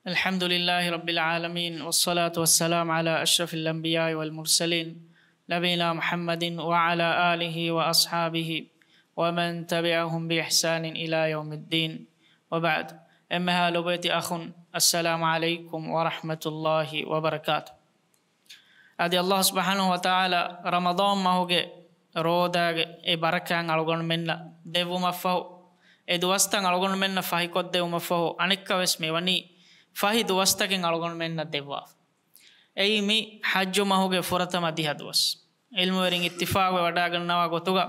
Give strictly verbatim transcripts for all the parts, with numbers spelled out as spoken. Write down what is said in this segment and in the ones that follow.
الحمد لله رب العالمين، والصلاة والسلام على أشرف الأنبياء والمرسلين، نبينا محمد وعلى آله وأصحابه ومن تبعهم بإحسان إلى يوم الدين، وبعد. އެންމެހާ ލޮބުވެތި އަޚުން، السلام عليكم ورحمة الله وبركاته. އަދި ﷲ ސުބްޙާނަހޫ ވަތަޢާލާ ރަމަޟާން މަހުގެ ރޯދާގެ އެ ބަރަކާތް އަޅުގަނޑުމެންނަށް ދެއްވުމަށްފަހު، އެ ދުވަސްތައް އަޅުގަނޑުމެންނަށް ފަހިކޮށްދެއްވުމަށްފަހު، އަނެއްކާވެސް މިވަނީ ފަހި ދުވަސްތަކެއް އަޅުގަނޑުމެންނަށް ދެއްވާފަ. އެއީ މި ޙައްޖު މަހުގެ ފުރަތަމަ ދިހަ ދުވަސް. ޢިލްމުވެރިން އިއްތިފާގުވެވަޑައިގަންނަވާ ގޮތުގަ،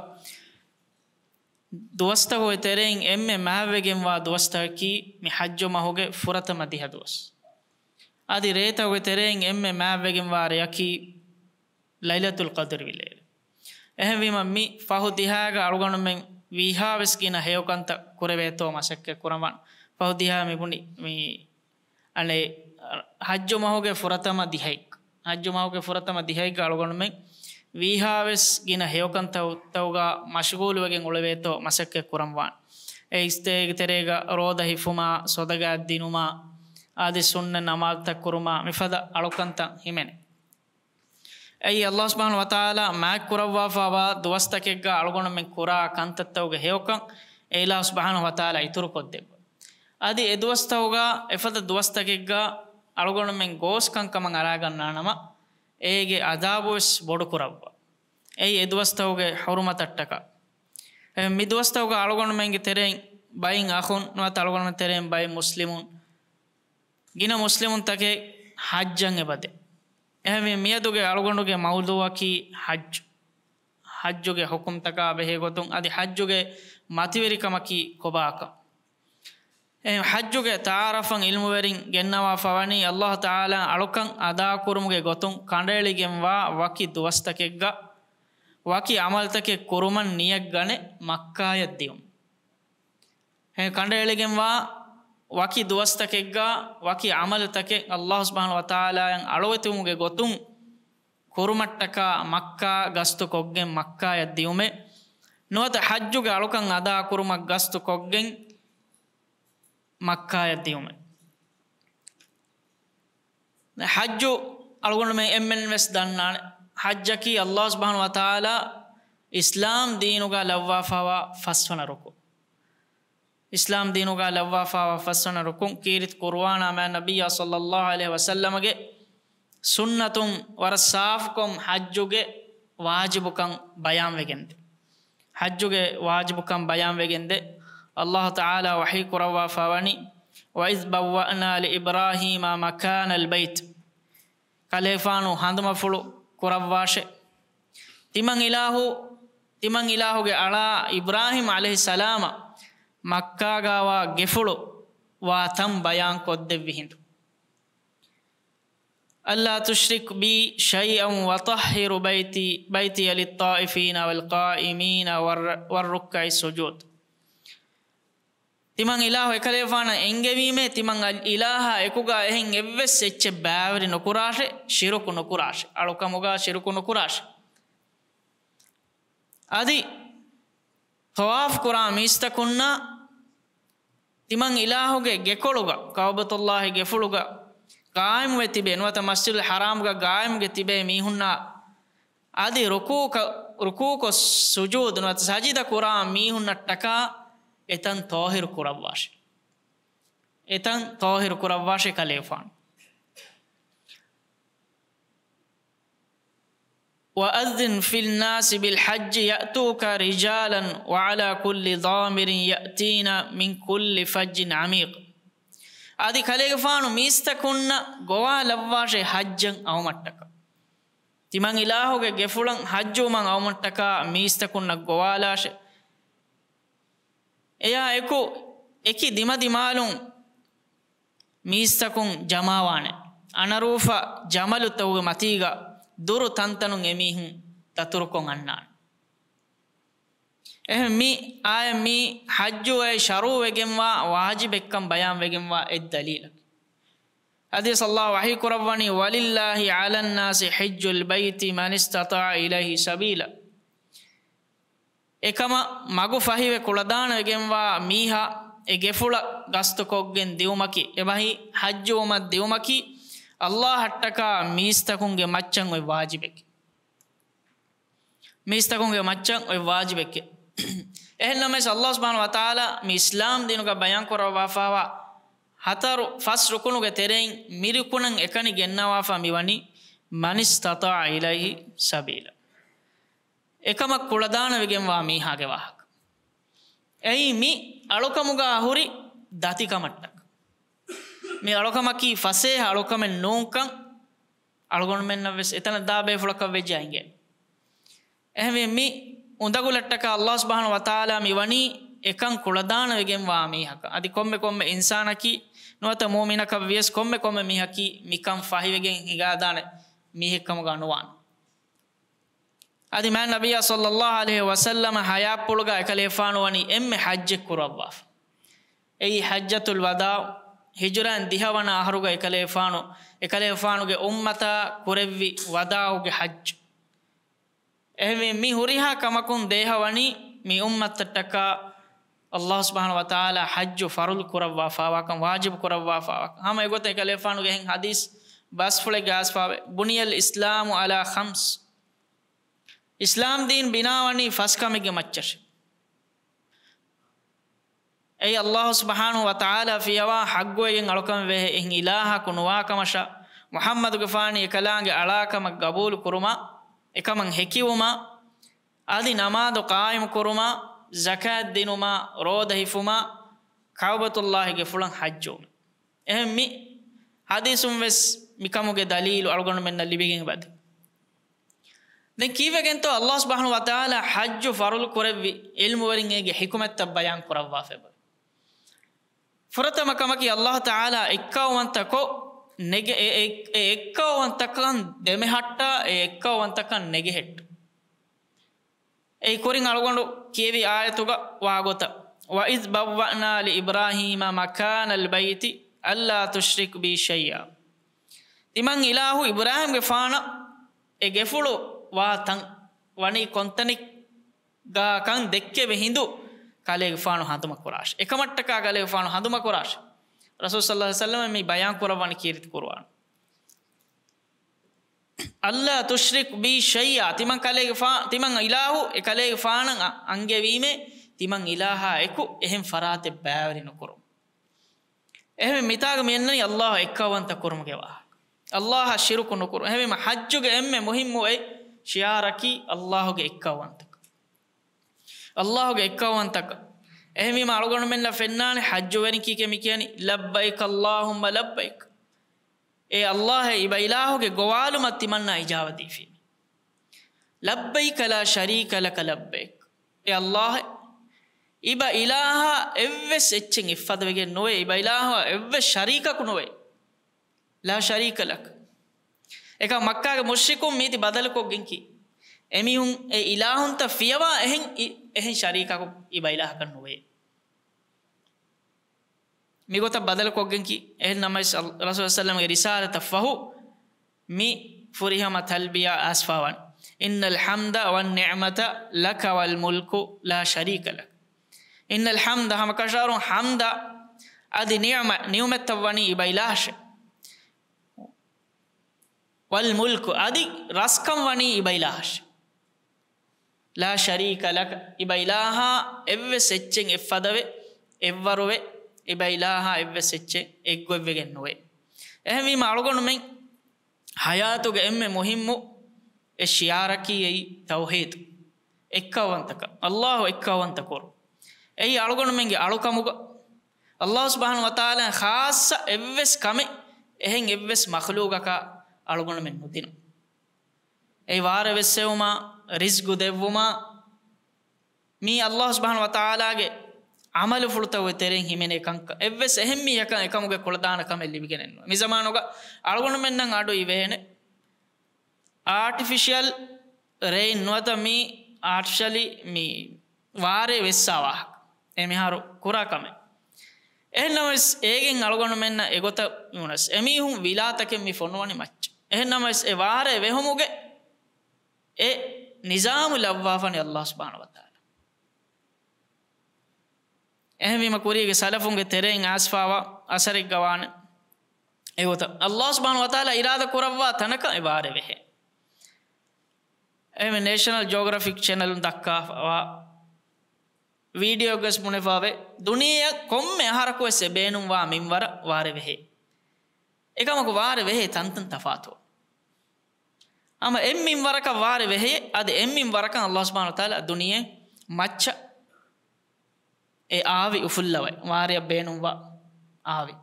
ދުވަސްތަކުގެ ތެރެއިން އެންމެ މާތްވެގެންވާ ދުވަސްތަކަކީ މި ޙައްޖު މަހުގެ ފުރަތަމަ ދިހަ ދުވަސް. އަދި ރޭތަކުގެ ތެރެއިން އެންމެ މާތްވެގެންވާ ރެޔަކީ ލައިލަތުލް ޤަދްރި ވިލޭރޭ. އެހެންވީމަ، މި ފަހު ދިހާގަ އަޅުގަނޑުމެން ވީހާވެސް ގިނަ ހެޔޮކަންތައް ކުރެވޭތޯ މަސައްކަތް ކުރަންވާނެ. ފަހު ދިހާ މި ބުނި މި އަނެއް ޙައްޖު މަހުގެ ފުރަތަމަ ދިހައެއް، ޙައްޖު މަހުގެ ފުރަތަމަ ދިހައެއްގަ އަޅުގަނޑުމެން ވީހާވެސް ގިނަ ހެޔޮކަންތައްތަކުގަ މަޝްޣޫލުވެގެން އުޅެވޭތޯ މަސައްކަތް ކުރަންވާނެ. އެ އިސްތޭގެ ތެރޭގަ ރޯދަ ހިފުމާ، ޞަދަޤާތް ދިނުމާ، އަދި ސުންނަ ނަމާދުތައް ކުރުމާ، މިފަދަ އަޅުކަންތައް ހިމެނޭ. އެއީ ﷲ ސުބްޙާނަހޫ ވަތަޢާލާ މާތް ކުރައްވާފައިވާ ދުވަސްތަކެއްގަ އަޅުގަނޑުމެން ކުރާ ކަންތައްތަކުގެ ހެޔޮކަން އެ އިލާހު ސުބްޙާނަހޫ ވަތަޢާލާ އިތުރުކޮށްދެއްވާ. އަދި އެ ދުވަސްތަކުގަ އެފަދަ ދުވަސްތަކެއްގަ އަޅުގަނޑުމެން ގޯސް ކަންކަމަށް އަރާގަންނާނަމަ، އޭގެ ޢަޛާބުވެސް ބޮޑުކުރައްވާ. އެއީ އެ ދުވަސްތަކުގެ ޙުރުމަތަށްޓަކާ. އެ މި ދުވަސްތަކުގަ އަޅުގަނޑުމެންގެ ތެރެއިން ބައެއް އަޚުން ނުވަތަ އަޅުގަނޑުމެން ތެރެއިން ބައެއް މުސްލިމުން، ގިނަ މުސްލިމުންތަކެއް ޙައްޖަށް އެބަދޭ. އެހެންވީ، މިއަދުގެ އަޅުގަނޑުގެ މައުޟޫޢަކީ ޙައްޖު. ޙައްޖުގެ ޙުކުމްތަކާ ބެހޭ ގޮތުން އަދި ޙައްޖުގެ މަތިވެރިކަމަކީ ކޮބާކަން. އެ ޙައްޖުގެ ތަޢާރަފަށް ޢިލްމުވެރިން ގެންނަވާފަވަނީ، ﷲ ތަޢާލާ އަޅުކަން އަދާކުރުމުގެ ގޮތުން ކަނޑައެޅިގެންވާ ވަކި ދުވަސްތަކެއްގަ ވަކި ޢަމަލުތަކެއް ކުރުމަށް ނިޔަތްގަނެ މައްކާޔަށް ދިޔުން. އެ ކަނޑައެޅިގެންވާ ވަކި ދުވަސްތަކެއްގަ ވަކި ޢަމަލުތަކެއް ﷲ ސުބްޙާނަހޫ ވަތަޢާލާއަށް އަޅުވެތިވުމުގެ ގޮތުން ކުރުމަށްޓަކާ މައްކާ ގަސްތު ކޮށްގެން މައްކާޔަށް ދިޔުމެއް ނުވަތަ ޙައްޖުގެ އަޅުކަން އަދާކުރުމަށް ގަސްތު ކޮށްގެން މައްކާޔަށް ދިޔުމެއް. ޙައްޖު އަޅުގަނޑުމެން އެންމެން ވެސް ދަންނާނެ. ޙައްޖަކީ ﷲ ސުބްޙާނަހޫ ވަތަޢާލާ އިސްލާމް ދީނުގަ ލައްވާފައިވާ ފަސްވަނަ ރުކުން. އިސްލާމް ދީނުގަ ލައްވާފައިވާ ފަސްވަނަ ރުކުން. ކީރިތި ޤުރުއާނާ މާތް ނަބިއްޔާ ޞައްލައްލާހު ޢަލައިހި ވަސައްލަމަގެ ސުންނަތުން ވަރަށް ސާފުކޮށް ޙައްޖުގެ ވާޖިބުކަން ބަޔާންވެގެންދޭ. ޙައްޖުގެ ވާޖިބުކަން ބަޔާންވެގެންދޭ. ﷲ ތަޢާލާ ވަޙީ ކުރައްވާފަވަނީ، وَإِذْ بَوَّأْنَا لِإِبْرَاهِيمَ مَكَانَ الْبَيْتِ. ކަލޭފާނު ހަނދުމަފުޅު ކުރައްވާށެ. ތިމަން އިލާހު، ތިމަން އިލާހުގެ އަޅާ އިބްރާހީމް ޢަލައިހިއްސަލާމަށް މައްކާގާވާ ގެފުޅު ވާ ތަން ބަޔާން ކޮށްދެއްވި ހިނދު. أَلَّا تُشْرِكْ بِي شَيْئًا وَطَهِّرْ بَيْتِي، بَيْتِيَ لِلطَّائِفِينَ وَالْقَائِمِينَ وَالرُّكَّعِ السُّجُودِ. ތިމަން އިލާހު އެކަލޭފާނަށް އެންގެވީމޭ، ތިމަން އިލާހާ އެކުގަ އެހެން އެއްވެސް އެއްޗެއް ބައިވެރި ނުކުރާށެ، ޝިރުކު ނުކުރާށެ، އަޅުކަމުގަ ޝިރުކު ނުކުރާށެ. އަދި ޠަވާފް ކުރާ މީސްތަކުންނަށް ތިމަން އިލާހުގެ ގެކޮޅުގަ، ކަޢުބަތުﷲ ގެފުޅުގަ ޤާއިމުވެ ތިބޭ، ނުވަތަ މަސްޖިދުލް ޙަރާމްގަ ޤާއިމުގެ ތިބޭ މީހުންނާ އަދި ރުކޫކަ-، ރުކޫކޮށް ސުޖޫދު ނުވަތަ ސަޖިދަ ކުރާ މީހުންނަށްޓަކާ އެތަން ޠާހިރު ކުރައްވާށެ. އެތަން ޠާހިރު ކުރައްވާށެ ކަލޭފާނު. وَأَذِّنْ فِي النَّاسِ بِالْحَجِّ يَأْتُوكَ رِجَالًا وَعَلَى كُلِّ ضَامِرٍ يَأْتِينَ مِنْ كُلِّ فَجٍّ عَمِيقٍ. އަދި ކަލޭގެފާނު މީސްތަކުންނަށް ގޮވާލައްވާށޭ ޙައްޖަށް އައުމަށްޓަކާ. ތިމަން އިލާހުގެ ގެފުޅަށް ޙައްޖުވުމަށް އައުމަށްޓަކާ މީސްތަކުންނަށް ގޮވާލާށޭ. އެޔާ އެކު އެކި ދިމަދިމާލުން މީސްތަކުން ޖަމާވާނެ. އަނަރޫފަ ޖަމަލުތަކުގެ މަތީގަ ދުރު ތަންތަނުން އެމީހުން ދަތުރުކޮށް އަންނާނެ. އެހެން މި އާޔަތް މީ ޙައްޖު އެ ޝަރުޢުވެގެންވާ ވާޖިބެއްކަން ބަޔާންވެގެންވާ އެއް ދަލީލަކީ. އަދިވެސް ﷲ ވަޙީ ކުރައްވަނީ، وَلِلَّهِ عَلَى النَّاسِ حِجُّ الْبَيْتِ مَنِ اسْتَطَاعَ إِلَيْهِ سَبِيلًا. އެކަމަށް މަގު ފަހިވެ ކުޅަދާނަވެގެންވާ މީހާ އެ ގެފުޅަށް ގަސްތުކޮށްގެން ދިއުމަކީ، އެބަހީ ޙައްޖުވުމަށް ދިއުމަކީ، ﷲ އަށްޓަކާ މީސްތަކުންގެ މައްޗަށް އޮތް ވާޖިބެކޭ. މީސްތަކުންގެ މައްޗަށް އޮތް ވާޖިބެކޭ. އެހެންނަމަވެސް، ﷲ ސުބްޙާނަހޫ ވަތަޢާލާ މި އިސްލާމް ދީނުގަ ބަޔާން ކުރައްވާފާވާ ހަތަރު ފަސް ރުކުނުގެ ތެރެއިން މި ރުކުނަށް އެކަނި ގެންނަވާފަ މިވަނީ، "مَنِ اسْتَطَاعَ إِلَيْهِ سَبِيلًا." އެކަމަށް ކުޅަދާނަވެގެންވާ މީހާގެ ވާހަކަ. އެއީ މި އަޅުކަމުގަ ހުރި ދަތިކަމަށްޓަކަ. މި އަޅުކަމަކީ ފަސޭހަ އަޅުކަމެއް ނޫންކަން އަޅުގަނޑުމެންނަށް ވެސް އެތަނަށް ދާ ބޭފުޅަކަށް ވެއްޖާ އިނގޭ. އެހެންވެ، މި އުނދަގުލަށްޓަކާ ﷲ ސުބްޙާނަހޫ ވަތަޢާލާ މި ވަނީ އެކަން ކުޅަދާނަވެގެންވާ މީހަކަށް. އަދި ކޮންމެ ކޮންމެ އިންސާނަކީ ނުވަތަ މުއުމިނަކަށް ވިޔަސް ކޮންމެ ކޮންމެ މީހަކީ މިކަން ފަހިވެގެން ހިނގާދާނެ މީހެއްކަމުގަ ނުވާނެ. އަދި މާތް ނަބިއްޔާ ޞައްލައްލާހު ޢަލައިހި ވަސައްލަމަ ޙަޔާތްޕުޅުގަ އެކަލޭފާނު ވަނީ އެންމެ ޙައްޖެއް ކުރައްވާފަ. އެއީ ޙައްޖަތުލް ވަދާޢު. ހިޖުރައިން ދިހަވަނަ އަހަރުގަ އެކަލޭފާނު، އެކަލޭފާނުގެ އުއްމަތާ ކުރެއްވި ވަދާޢުގެ ޙައްޖު. އެހެންވެ، މި ހުރިހާ ކަމަކުން ދޭހަވަނީ މި އުއްމަތަށްޓަކާ ﷲ ސުބްޙާނަހޫ ވަތަޢާލާ ޙައްޖު ފަރުޟު ކުރައްވާފާވާކަން، ވާޖިބު ކުރައްވާފާވާކަން. ހަމަ އެގޮތަށް އެކަލޭފާނުގެ އެހެން ޙަދީޘް ބަސްފުޅެއްގަ އައިސްފާވޭ، "بُنِيَ الْإِسْلَامُ عَلَى خَمْسٍ." އިސްލާމް ދީން ބިނާވަނީ ފަސް ކަމެއްގެ މައްޗަށޭ. އެއީ ﷲ ސުބްޙާނަހޫ ވަތަޢާލާ ފިޔަވާ ޙައްޤުވެގެން އަޅުކަން ވޭ އެހެން އިލާހަކު ނުވާކަމަށާ، މުޙައްމަދުގެފާނީ އެކަލާނގެ އަޅާކަމަށް ގަބޫލު ކުރުމާ، އެކަމަށް ހެކިވުމާ، އަދި ނަމާދު ޤާއިމު ކުރުމާ، ޒަކާތް ދިނުމާ، ރޯދަ ހިފުމާ، ކަޢުބަތުﷲގެ ފުޅަށް ޙައްޖުވުމެ. އެހެން މި ޙަދީޘުން ވެސް މިކަމުގެ ދަލީލު އަޅުގަނޑުމެންނަށް ލިބިގެން އެބަދޭ. ދެން ކީއްވެގެންތޯ ﷲ ސުބްޙާނަހޫ ވަތަޢާލާ ޙައްޖު ފަރުޟު ކުރެއްވި؟ ޢިލްމުވެރިން އޭގެ ޙިކުމަތްތައް ބަޔާން ކުރައްވާފައިވޭ. ފުރަތަމަ ކަމަކީ ﷲ ތަޢާލާ އެއްކައުވަންތަކޮށް ނެގެ-، އެ-، އެ-، އެ އެއްކައުވަންތަކަން ދެމެހައްޓާ، އެ އެއްކައުވަންތަކަން ނެގެހެއްޓު. އެއީ ކުރިން އަޅުގަނޑު ކިޔެވި އާޔަތުގަ ވާގޮތަށް، "وَإِذْ بَوَّأْنَا لِإِبْرَاهِيمَ مَكَانَ الْبَيْتِ أَلَّا تُشْرِكْ بِي شَيْئًا." ތިމަން އިލާހު އިބްރާހީމްގެފާނަށް އެ ގެފުޅު ވާ ތަން ވަނީ ކޮންތަނެއްގާކަން ދެއްކެވި ހިނދު ކަލޭގެފާނު ހަނދުމަކުރާށޭ. އެކަމަށްޓަކާ ކަލޭގެފާނު ހަނދުމަކުރާށޭ. ރަސޫލު ޞައްލައްލާހު ޢަލައިހި ވަސައްލަމަ މި ބަޔާން ކުރައްވަނީ ކީރިތި ޤުރުއާނު. "أَلَّا تُشْرِكْ بِي شَيْئًا." ތިމަން ކަލޭގެފާ-، ތިމަން އިލާހު އެ ކަލޭގެފާނަށް އަ-، އަންގެވީމޭ، ތިމަން އިލާހާ އެކު އެހެން ފަރާތެއް ބައިވެރި ނުކުރުން. އެހެން މިތާގަ މި އަންނަނީ ﷲ އެއްކައުވަންތަ ކުރުމުގެ ވާހަކަ. ﷲ އަށް ޝިރުކު ނުކުރުން. އެހެންވީމަ ޙައްޖުގެ އެންމެ މުހިއްމު އެއް ޝިޢާރަކީ ﷲ ގެ އެއްކައުވަންތަކަން. ﷲ ގެ އެއްކައުވަންތަކަން. އެހެންވީމަ އަޅުގަނޑުމެންނަށް ފެންނާނެ ޙައްޖުވެރިން ކީކޭ މި ކިޔަނީ، "لَبَّيْكَ اللَّهُمَّ لَبَّيْكَ." އޭ ﷲ، އިބަ އިލާހުގެ ގޮވާލުމަށް ތިމަންނާ އިޖާބަ ދީފީމޭ. "لَبَّيْكَ لَا شَرِيكَ لَكَ لَبَّيْكَ." އޭ ﷲ، އިބަ އިލާހާ އެއްވެސް އެއްޗެއް އެއްފަދަވެގެން ނުވޭ، އިބަ އިލާހާ އެއްވެސް ޝަރީކަކު ނުވޭ. "لَا شَرِيكَ لَكَ." އެކަމަކު މައްކާގެ މުޝްރިކުން މީތި ބަދަލުކޮށްގެން ކީ، އެމީހުން އެ އިލާހުންތައް ފިޔަވާ އެހެން އި-، އެހެން ޝަރީކަކު އިބަ އިލާހަކަށް ނުވޭ. މިގޮތަށް ބަދަލުކޮށްގެން ކީ، އެހެން ނަމަވެސް އަލް-، ރަސޫލު ޞައްލައްލާހު ޢަލައިހި ވަސައްލަމްގެ ރިސާލަތަށް ފަހު، މި ފުރިހަމަ ތަލްބިޔާ އައިސްފާވަން، "إِنَّ الْحَمْدَ وَالنِّعْمَةَ لَكَ وَالْمُلْكُ لَا شَرِيكَ لَكَ." "إِنَّ الْحَمْدَ" ހަމަކަށަވަރުން ޙަމްދާ އަދި ނިޢުމަ-، ނިޢުމަތްތައް ވަނީ އިބަ އިލާހަށޭ. "وَالْمُلْكُ" އަދި ރަސްކަން ވަނީ އިބަ އިލާހަށޭ. "لَا شَرِيكَ لَكَ" އިބަ އިލާހާ އެއްވެސް އެއްޗެއް އެއްފަދަވެ، އެއްވަރުވެ، އިބަ އިލާހާ އެއްވެސް އެއްޗެއް އެއްގޮތްވެގެން ނުވޭ. އެހެންވީމަ އަޅުގަނޑުމެން ޙަޔާތުގެ އެންމެ މުހިއްމު އެއް ޝިޢާރަކީ އެއީ ތައުޙީދު، އެއްކައުވަންތަކަން، ﷲ އެއްކައުވަންތަ ކުރުން. އެއީ އަޅުގަނޑުމެންގެ އަޅުކަމުގަ ﷲ ސުބްޙާނަހޫ ވަތަޢާލާ ޚާއްޞަ އެއްވެސް ކަމެއް އެހެން އެއްވެސް މަޚްލޫޤަކަށް އަޅުގަނޑުމެން ނުދިނުން. އެއީ ވާރޭ ވެއްސެވުމާ، ރިޒްގު ދެއްވުމާ، މީ ﷲ ސުބްޙާނަހޫ ވަތަޢާލާގެ ޢަމަލުފުޅުތަކުގެ ތެރެއިން ހިމެނޭ ކަންކަން. އެއްވެސް އެހެން މީހަކަށް އެކަމުގެ ކުޅަދާނަ ކަމެއް ލިބިގެނެއް ނުވޭ. މި ޒަމާނުގަ އަޅުގަނޑުމެންނަށް އަޑު އިވޭނެ އާޓިފިޝަލް ރެއިން ނުވަތަ މީ އާޓިފިޝަލީ މި ވާރޭ ވެއްސާ ވާހަކަ. އެ މިހާރު ކުރާ ކަމެއް. އެހެންނަމަވެސް އޭގެން އަޅުގަނޑުމެންނަށް އެގޮތަށް ނޫނަސް. އެމީހުން ވިލާތަކެއް މި ފޮނުވަނީ މައްޗަށް. އެހެންނަމަވެސް އެ ވާރޭ ވެހުމުގެ އެ ނިޒާމު ލައްވާފަނީ ﷲ ސުބްޙާނަހޫ ވަތަޢާލާ. އެހެންވީމަ ކުރީގެ ސަލަފުންގެ ތެރެއިން އައިސްފާވާ އަސަރެއްގަ ވާނެ. އެގޮތަށް އައްލާހު ސުބްޙާނަހު ވަތަޢާލާ އިރާދަ ކުރައްވާ ތަނަކަށް އެ ވާރޭ ވެހޭ. އެހެންވެ ނޭޝަނަލް ޖިއޮގްރަފިކް ޗެނަލުން ދައްކާފަވާ ވީޑިއޯގަސް ބުނެފާވެ، ދުނިޔެއަށް ކޮންމެ އަހަރަކުވެސް އެ ބޭނުންވާ މިންވަރަށް ވާރޭ ވެހޭ. އެކަމަކު ވާރޭ ވެހޭ ތަންތަން ތަފާތު. ހަމަ އެއްމިންވަރަކަށް ވާރޭ ވެހޭ، އަދި އެއްމިންވަރަކަށް އައްލާހު ސުބްޙާނަހު ވަތަޢާލާ ދުނިޔެ މައްޗަށް އެ އާވި އުފުއްލަވައި، ވާރެއަށް ބޭނުންވާ އާވި.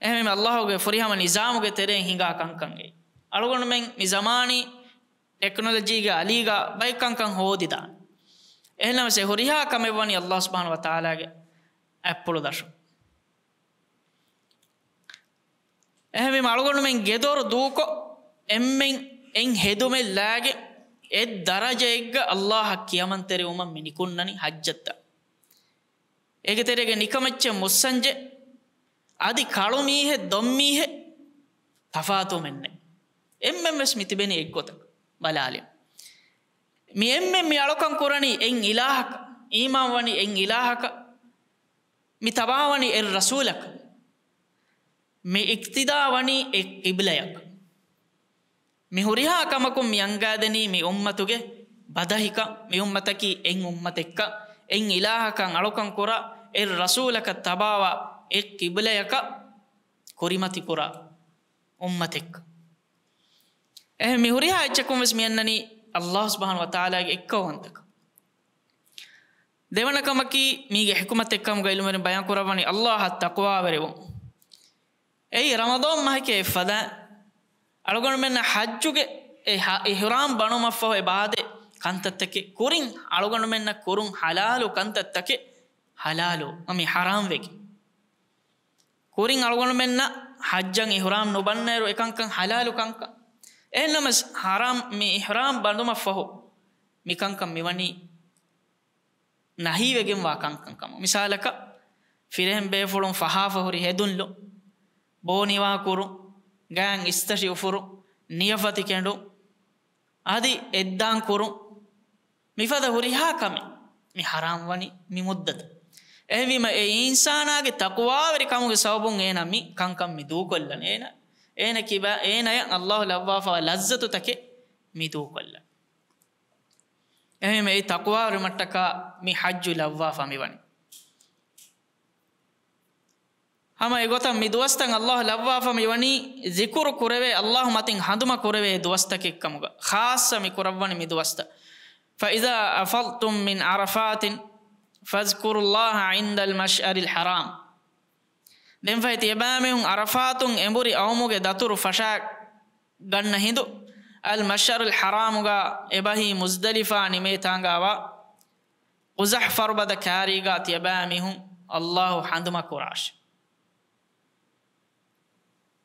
އެހެންވީމަ އައްލާހުގެ ފުރިހަމަ ނިޒާމުގެ ތެރެއިން ހިނގާ ކަންކަން އެއީ. އަޅުގަނޑުމެން މި ޒަމާނީ ޓެކްނޮލޮޖީގެ އަލީގަ ބައެއް ކަންކަން ހޯދިދާނެ. އެހެންނަމަވެސް އެ ހުރިހާ ކަމެއް ވަނީ އައްލާހު ސުބްޙާނަހު ވަތަޢާލާގެ އަތްޕުޅު ދަށުން. އެހެންވީމަ އަޅުގަނޑުމެން ގެދޮރު ދޫކޮށް، އެންމެން އެއް ހެދުމެއް ލާގެ، އެއް ދަރަޖައެއްގަ އައްލާހަށް ކިޔަމަންތެރިވުމަށް މި ނިކުންނަނީ ޙައްޖަށްދާން. އޭގެ ތެރޭގަ ނިކަމެއްޗެއް މުއްސަންޖެ، އަދި ކަޅު މީހެއް ދޮން މީހެއް ތަފާތުވުމެއް ނެތް. އެންމެން ވެސް މި ތިބެނީ އެއްގޮތަށް ބަލާލި. މި އެންމެން މި އަޅުކަން ކުރަނީ އެއް އިލާހަކަށް، އީމާން ވަނީ އެއް އިލާހަކަށް، މި ތަބާވަނީ އެއް ރަސޫލަކަށް، މި އިޤްތިދާ ވަނީ އެއް ޤިބްލަޔަކަށް. މި ހުރިހާ ކަމަކުން މި އަންގާދެނީ މި އުއްމަތުގެ ބަދަހިކަން، މި އުއްމަތަކީ އެއް އުއްމަތެއްކަން، އެއް އިލާހަކަށް އަޅުކަން ކުރާ، އެއް ރަސޫލަކަށް ތަބާވާ، އެއް ޤިބްލަޔަކަށް ކުރިމަތިކުރާ އުއްމަތެއްކަން. އެހެން މި ހުރިހާ އެއްޗަކުން ވެސް މި އަންނަނީ އައްލާހު ސުބްޙާނަހު ވަތަޢާލާގެ އެއްކައުވަންތަކަން. ދެވަނަ ކަމަކީ، މީގެ ޙިކުމަތެއްކަމުގަ ޢިލްމުވެރިން ބަޔާން ކުރައްވަނީ އައްލާހަށް ތަޤްވާވެރިވުން. އެއީ ރަމަޟާން މަހެކޭ އެއްފަދައިން އަޅުގަނޑުމެންނަށް ޙައްޖުގެ އެ ޙަ-، އިޙްރާމް ބަނުމަށްފަހު އެބަ އާދޭ ކަންތައްތަކެއް، ކުރިން އަޅުގަނޑުމެންނަށް ކުރުން ޙަލާލު ކަންތައްތަކެއް ޙަލާލު، މި ޙަރާމް ވެގެން. ކުރިން އަޅުގަނޑުމެންނަށް ޙައްޖަށް އިޙްރާމް ނުބަންނައިރު އެކަންކަން ޙަލާލު ކަންކަން. އެހެންނަމަވެސް ޙަރާމް، މި އިޙްރާމް ބަންދުމަށްފަހު މިކަންކަން މިވަނީ ނަހީވެގެންވާ ކަންކަން ކަމަށް. މިސާލަކަށް، ފިރިހެން ބޭފުޅުން ފަހާފަ ހުރި ހެދުންލު، ބޯ ނިވާ ކުރުން، ގާތް އިސްތަށި އުފުރުން، ނިޔަފަތި ކެނޑުން، އަދި އެއްދާން ކުރުން، މިފަދަ ހުރިހާ ކަމެއް މި ޙަރާމް ވަނީ މި މުއްދަތު. އެހެންވީމަ އެ އިންސާނާގެ ތަޤްވާވެރިކަމުގެ ސަބަބުން އޭނާ މި ކަންކަން މި ދޫކޮށްލަން. އޭނާ، އޭނަ ކިބާ، އޭނަޔަށް އައްލާހު ލައްވާފަވާ ލައްޒަތުތަކެއް މި ދޫކޮށްލަން. އެހެންވީމަ އެ ތަޤްވާވެރިވުމަށްޓަކާ މި ޙައްޖު ލައްވާފަ މިވަނީ. ހަމަ އެގޮތަށް މި ދުވަސްތައް އައްލާހު ލައްވާފަ މިވަނީ ޒިކުރު ކުރެވޭ، އައްލާހު މަތިން ހަނދުމަ ކުރެވޭ ދުވަސްތަކެއްކަމުގަ. ޚާއްޞަ މި ކުރައްވަނީ މި ދުވަސްތައް. فإذا أفضتم من عرفات فاذكروا الله عند المشعر الحرام. ދެންފަހެ ތިޔަބައިމީހުން ޢަރަފާތުން އެނބުރި އައުމުގެ ދަތުރު ފަށާ ގަންނަ ހިނދު، އަލް މަޝްޢަރުލް ޙަރާމުގަ އެބަހީ މުޒްދަލިފާ ނިމޭ ތާނގާވާ ޤުޒަޙް ފަރުބަދަ ކާރީގަ ތިޔަބައިމީހުން އައްލާހު ހަނދުމަ ކުރާށި.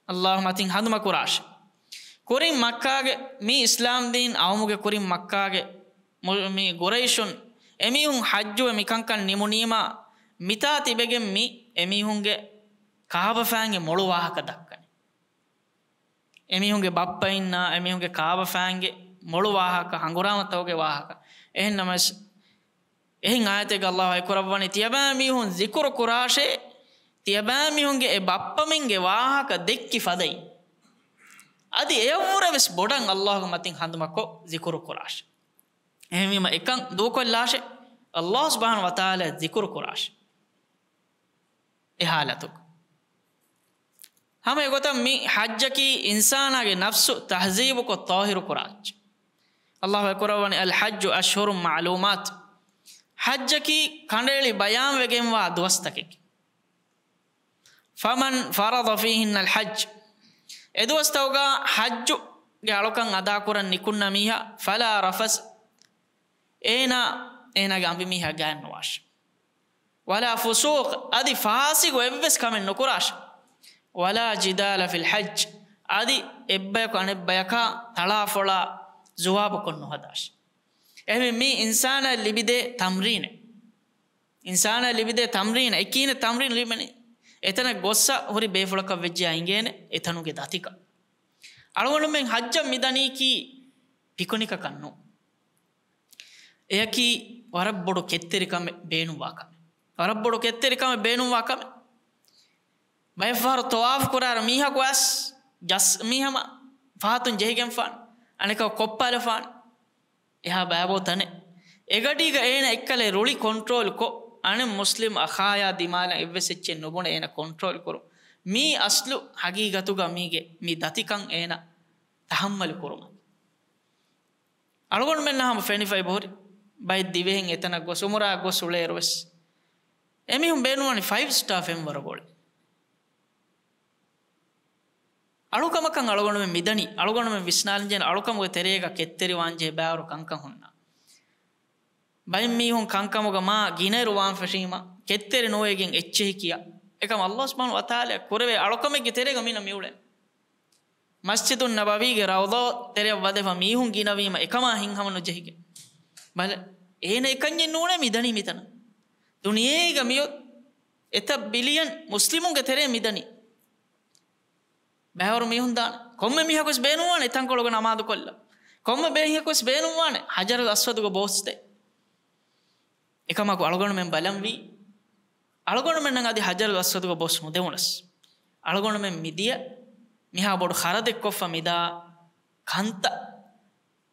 އައްލާހު މަތިން ހަނދުމަ ކުރާށި. ކުރިން މައްކާގެ މި އިސްލާމް ދީން އައުމުގެ ކުރިން މައްކާގެ މު-، މި ގުރައިޝުން އެމީހުން ޙައްޖުވެ މިކަންކަން ނިމުނީމާ، މިތާ ތިބެގެން މި އެމީހުންގެ ކާބަފައިންގެ މޮޅު ވާހަކަ ދައްކަނީ. އެމީހުންގެ ބައްޕައިންނާ އެމީހުންގެ ކާބަފައިންގެ މޮޅު ވާހަކަ ހަނގުރާމަތަކުގެ ވާހަކަ. އެހެން ނަމަވެސް، އެހެން އާޔަތެއްގަ އައްލާހު އައި ކުރައްވަނީ ތިޔަބައިމީހުން ޒިކުރު ކުރާށޭ، ތިޔަބައިމީހުންގެ އެ ބައްޕަމެންގެ ވާހަކަ ދެއްކި ފަދައިން. އަދި އެއަށްވުރެ ވެސް ބޮޑަށް އައްލާހުގެ މަތިން ހަނދުމަކޮށް ޒިކުރު ކުރާށޭ. އެހެންވީމަ އެކަން ދޫކޮށްލާށޭ، އައްލާހު ސުބްޙާނަހު ވަތަޢާލާ ޒިކުރު ކުރާށޭ. އެ ޙާލަތުގަ. ހަމަ އެގޮތަށް މި ޙައްޖަކީ އިންސާނާގެ ނަފްސު ތަހްޒީބުކޮށް ޠާހިރު ކުރާ ޙައްޖެއް. އައްލާހު އެކުރައްވަނީ، الحج أشهر معلومات. ޙައްޖަކީ ކަނޑައެޅި ބަޔާންވެގެންވާ ދުވަސްތަކެކޭ. فمن فرض فيهن الحج. އެ ދުވަސްތަކުގަ ޙައްޖުގެ އަޅުކަން އަދާކުރަން ނިކުންނަ މީހާ، فلا رفث. އޭނާ، އޭނާގެ އަނބިމީހާ ގާތްނުވާށި. ولا فسوق، އަދި ފާސިގު އެއްވެސް ކަމެއް ނުކުރާށި. ولا جدال في الحج، އަދި އެއްބަޔަކު އަނެއްބަޔަކާ ތަޅާފޮޅާ ޒުވާބުކޮށް ނުހަދާށި. އެހެންވެ މީ އިންސާނާ ލިބިދޭ ތަމްރީނެއް. އިންސާނާ ލިބިދޭ ތަމްރީނެއް. އެކީނެ ތަމްރީން ލިބެނީ. އެތަނަށް ގޮއްސަ ހުރި ބޭފުޅަކަށް ވެއްޖެޔާ އިނގޭނެ އެތަނުގެ ދަތިކަން. އަޅުގަނޑުމެން ޙައްޖަށް މިދަނީކީ ޕިކުނިކަކަށް ނޫން. އެޔަކީ ވަރަށް ބޮޑު ކެތްތެރިކަމެއް ބޭނުންވާ ކަމެއް. ވަރަށް ބޮޑު ކެތްތެރިކަމެއް ބޭނުންވާ ކަމެއް. ބައެއްފަހަރު ތަވާފު ކުރާއިރު މީހަކު އަސް ޖަސް މީހަމަ ފަހަތުން ޖެހިގެންފާނެ، އަނެކަކު ކޮއްޕާލަފާނެ. އެހާ ބައިބޯ ތަނެއް. އެގަޑީގަ އޭނަ އެއްކަލެ ރުޅި ކޮންޓްރޯލް ކޮށް، އަނެއް މުސްލިމް އަޚާޔާ ދިމާލަށް އެއްވެސް އެއްޗެއް ނުބުނެ އޭނަ ކޮންޓްރޯލް ކުރުން. މީ އަސްލު ހަގީގަތުގަ މީގެ މި ދަތިކަން އޭނަ ތަހައްމަލު ކުރުމަށް. އަޅުގަނޑުމެންނަށް ހަމަ ފެނިފައި ބޯރި. ބައެއް ދިވެހިން އެތަނަށް ގޮސް އުމުރާ ގޮސް އުޅޭއިރުވެސް، އެމީހުން ބޭނުންވަނީ ފައިވް ސްޓާ ފެންވަރު ގޮޅެއް. އަޅުކަމަކަށް އަޅުގަނޑުމެން މިދަނީ، އަޅުގަނޑުމެން ވިސްނާލަންޖެހޭނެ އަޅުކަމުގެ ތެރޭގަ ކެތްތެރިވާންޖެހޭ ބައިވަރު ކަންކަން ހުންނާ. ބައެއް މީހުން ކަންކަމުގަ މާ ގިނައިރު ވާން ފެށީމަ، ކެތްތެރި ނުވެގެން އެއްޗެހި ކިޔާ. އެކަމަ އައްލާހު ސުބްޙާނަހު ވަތަޢާލާ ކުރެވޭ އަޅުކަމެއްގެ ތެރޭގަ މީނަ މިއުޅެނީ. މަސްޖިދުއް ނަބަވީގެ ރައުޟާ ތެރެއަށް ވަދެފަ މީހުން ގިނަވީމަ އެކަމާ ހިތްހަމަ ނުޖެހިގެން. ބަލަ، އޭނަ އެކަންޏެއް ނޫނޭ މިދަނީ މިތަނަށް. ދުނިޔޭގަ މިއޮތް އެތައް ބިލިއަން މުސްލިމުންގެ ތެރޭ މިދަނީ. ބައިވަރު މީހުން ދާނެ. ކޮންމެ މީހަކުވެސް ބޭނުންވާނެ ތަންކޮޅުގަ ނަމާދުކޮށްލަ. ކޮންމެ މީހަކުވެސް ބޭނުންވާނެ ހަޖަރުލް އަސްވަދުގަ ބޯސްދޭ. އެކަމަކު އަޅުގަނޑުމެން ބަލަންވީ، އަޅުގަނޑުމެންނަށް އަދި ހަޖަރުލް އަސްވަދުގަ ބޯސް ނުދެވުނަސް، އަޅުގަނޑުމެން މިދިޔަ މިހާ ބޮޑު ޚަރަދެއްކޮށްފަ މިދާ ކަންތައް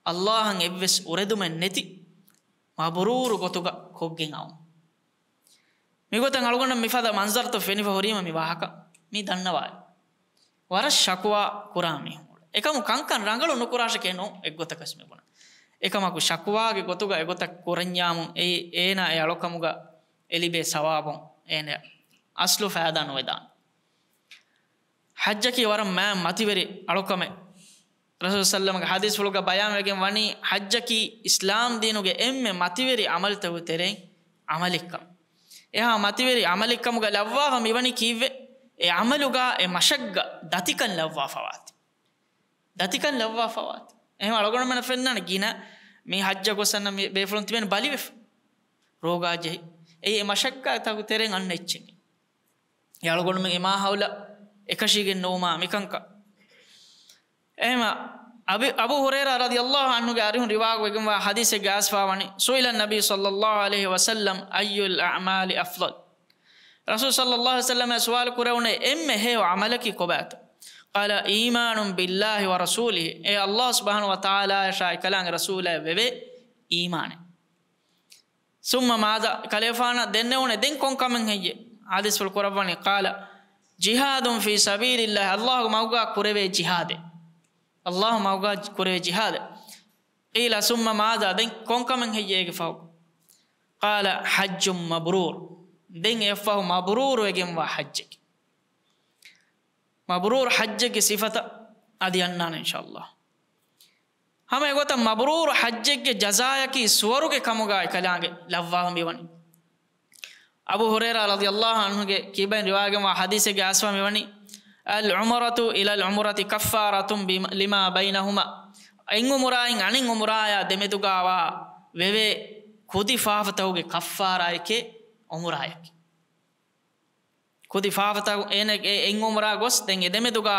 އައްލާހަށް އެއްވެސް އުރެދުމެއް ނެތި މަބްރޫރު ގޮތުގަ ކޮށްގެން އައުން. މިގޮތަށް އަޅުގަނޑަށް މިފަދަ މަންޒަރުތައް ފެނިފަ ހުރީމަ މި ވާހަކަ މި ދަންނަވާލި. ވަރަށް ޝަކުވާ ކުރާ މީހުން. އެކަމު ކަންކަން ރަނގަޅު ނުކުރާށެކޭ ނޫން އެއްގޮތަކަސް މިބުނަ. އެކަމަކު ޝަކުވާގެ ގޮތުގަ އެގޮތަށް ކުރަންޏާމުން އެއީ އޭނާ އެ އަޅުކަމުގަ އެ ލިބޭ ސަވާބުން އޭނަ އަސްލު ފައިދާ ނުވެދާނެ. ޙައްޖަކީ ވަރަށް މާތް މަތިވެރި އަޅުކަމެއް. ރަސޫލު ސައްލަމްގެ ޙަދީޘްފުޅުގަ ބަޔާންވެގެން ވަނީ، ޙައްޖަކީ އިސްލާމް ދީނުގެ އެންމެ މަތިވެރި ޢަމަލުތަކުގެ ތެރެއިން ޢަމަލެއްކަން. އެހާ މަތިވެރި ޢަމަލެއްކަމުގަ ލައްވާފަ މިވަނީ ކީއްވެ؟ އެ ޢަމަލުގަ އެ މަށައްގަ ދަތިކަން ލައްވާފަވާތީ. ދަތިކަން ލައްވާފަވާތީ. އެހެން އަޅުގަނޑުމެންނަށް ފެންނާނެ ގިނަ މި ޙައްޖަށް ގޮސް އަންނަ މި ބޭފުޅުން ތިބެން ބަލިވެފަ. ރޯގާ ޖެހި. އެއީ އެ މަށައްގަތަކުގެ ތެރެއިން އަންނަ އެއްޗެއް. އެ އަޅުގަނޑުމެން އެ މާހައުލަށް އެކަށީގެން ނުވުމާ މިކަންކަން. އެހެމަ އަބި، އަބޫ ހުރައިރާ ރަޟިޔަﷲ ޢަންހުގެ އަރިހުން ރިވާވެގެންވާ ޙަދީޘެއްގަ އައިސްފާވަނީ، سئل النبي صلى الله عليه وسلم أي الأعمال أفضل؟ ރަސޫލު ޞައްލަﷲ ޢަލައިހި ވަސައްލަމަށް ސުވާލު ކުރެވުނޭ، އެންމެ ހެޔޮ ޢަމަލަކީ ކޮބާތޯ؟ قال إيمان بالله ورسوله، އެ އައްލާހު ސުބްޙާނަހު ވަތަޢާލާއަށާއި އެކަލާނގެ ރަސޫލާއަށް ވެވޭ އީމާނެއް. ثم ماذا؟ ކަލޭފާނަށް ދެންނެވުނެ ދެން ކޮން ކަމެއް ހެއްޔޭ؟ ޙަދީޘްފުޅު ކުރައްވަނީ، قال جهاد في سبيل الله، އައްލާހުގެ މަގުގަ ކުރެވޭ ޖިހާދެއް. އައްލާހުގެ މަގުގަ ކުރެވޭ ޖިހާދެއް. قيل ثم ماذا؟ ދެން ކޮން ކަމެއް ހެއްޔޭ އޭގެ ފަހު؟ قال حج مبرور. ދެން އެއަށްފަހު މަބްރޫރު ވެގެންވާ ޙައްޖެއް. މަބްރޫރު ޙައްޖެއްގެ ސިފަތައް އަދި އަންނާނެ އިންޝާﷲ. ހަމަ އެގޮތަށް މަބްރޫރު ޙައްޖެއްގެ ޖަޒާއަކީ ސުވަރުގެ ކަމުގަ އެކަލާނގެ ލައްވާފަ މިވަނީ. އަބޫ ހުރައިރާ ރަޟިޔަﷲ ޢަންހުގެ ކިބައިން ރިވާވެގެންވާ ޙަދީޘެއްގަ އައިސްފާ މިވަނީ، العمرة إلى العمرة كفارة بم-، لما بينهما. އެއް ޢުމުރާއިން އަނެއް ޢުމުރާޔާ ދެމެދުގަވާ ވެވޭ ކުދި ފާފަތަކުގެ ކައްފާރާއެކޭ ޢުމުރާޔަކީ. ކުދި ފާފަތައް އޭނަ އެ އެއް ޢުމުރާ ގޮސް، ދެން އެ ދެމެދުގަ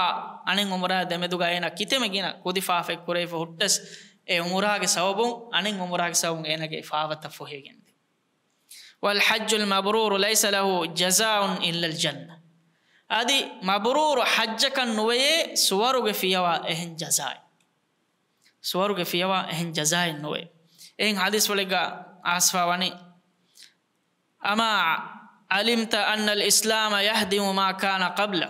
އަނެއް ޢުމުރާ ދެމެދުގަ އޭނަ ކިތަންމެ ގިނަ ކުދި ފާފައެއް ކުރެވިފަ ހުއްޓަސް، އެ ޢުމުރާގެ ސަބަބުން، އަނެއް ޢުމުރާގެ ސަބަބުން އޭނަގެ ފާފަތައް ފޮހެވިގެންދޭ. والحج المبرور ليس له جزاء إلا الجنة. އަދި މަބްރޫރު ޙައްޖަކަށް ނުވެޔޭ ސުވަރުގެ ފިޔަވާ އެހެން ޖަޒާއެއް. ސުވަރުގެ ފިޔަވާ އެހެން ޖަޒާއެއް ނުވޭ. އެހެން ޙަދީޘްފުޅެއްގަ އައިސްފާ ވަނީ، أما علمت أن الإسلام يهدم ما كان قبله؟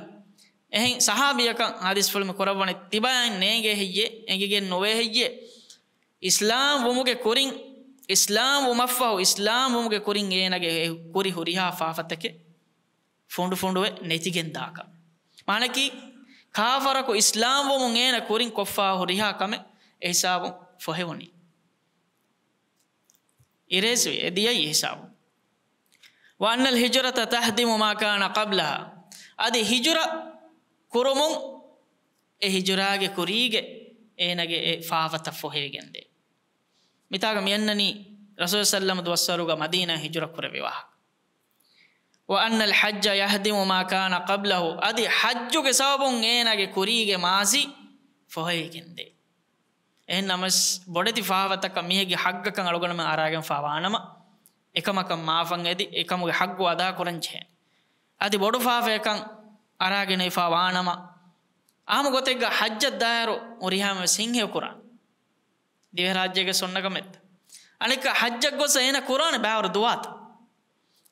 އެހެން ޞަޙާބީއަކަށް ޙަދީޘްފުޅު މި ކުރައްވަނީ، ތިބާއަށް ނޭނގޭ ހެއްޔޭ؟ އެނގިގެން ނުވޭ ހެއްޔޭ؟ އިސްލާމް ވުމުގެ ކުރިން، އިސްލާމް ވުމަށްފަހު، އިސްލާމް ވުމުގެ ކުރިން އޭނަގެ އެ ކުރި ހުރިހާ ފާފަތަކެއް ފުނޑުފުނޑުވެ ނެތިގެންދާކަން. މާނައަކީ، ކާފަރަކު އިސްލާމް ވުމުން އޭނަ ކުރިން ކޮށްފާ ހުރިހާ ކަމެއް އެ ހިސާބުން ފޮހެވުނީ. އިރޭސްވި އެ ދިޔައީ ހިސާބުން. وأن الهجرة تهدم ما كان قبلها. އަދި ހިޖުރަ ކުރުމުން އެ ހިޖުރާގެ ކުރީގެ އޭނަގެ އެ ފާފަތައް ފޮހެވިގެންދޭ. މިތާގަ މިއަންނަނީ ރަސޫލު ސައްލަމް ދުވަސްވަރުގަ މަދީނާ ހިޖުރަ ކުރެއްވި ވާހަކަ. وأن الحج يهدم ما كان قبله. އަދި ޙައްޖުގެ ސަބަބުން އޭނާގެ ކުރީގެ މާޒީ ފޮހެވިގެންދޭ. އެހެން ނަމަވެސް ބޮޑެތި ފާފަތަކަށް މީހެއްގެ ޙައްޤަކަށް އަޅުގަނޑުމެން އަރާގެންފާ ވާނަމަ، އެކަމަކަށް މާފަށް އެދި، އެކަމުގެ ހައްގު އަދާކުރަން ޖެހޭ. އަދި ބޮޑު ފާފައަކަށް އަރާގެނެފާ ވާނަމަ، އާއްމު ގޮތެއްގަ ޙައްޖަށް ދާއިރު ހުރިހާ މީހުން ހިތްހެޔޮކުރާނެ. ދިވެހިރާއްޖޭގެ ސުންނަތް ކަމެއް. އަނެއްކާ ޙައްޖަށް ގޮސް އޭނަ ކުރާނެ ބައިވަރު ދުޢާތައް.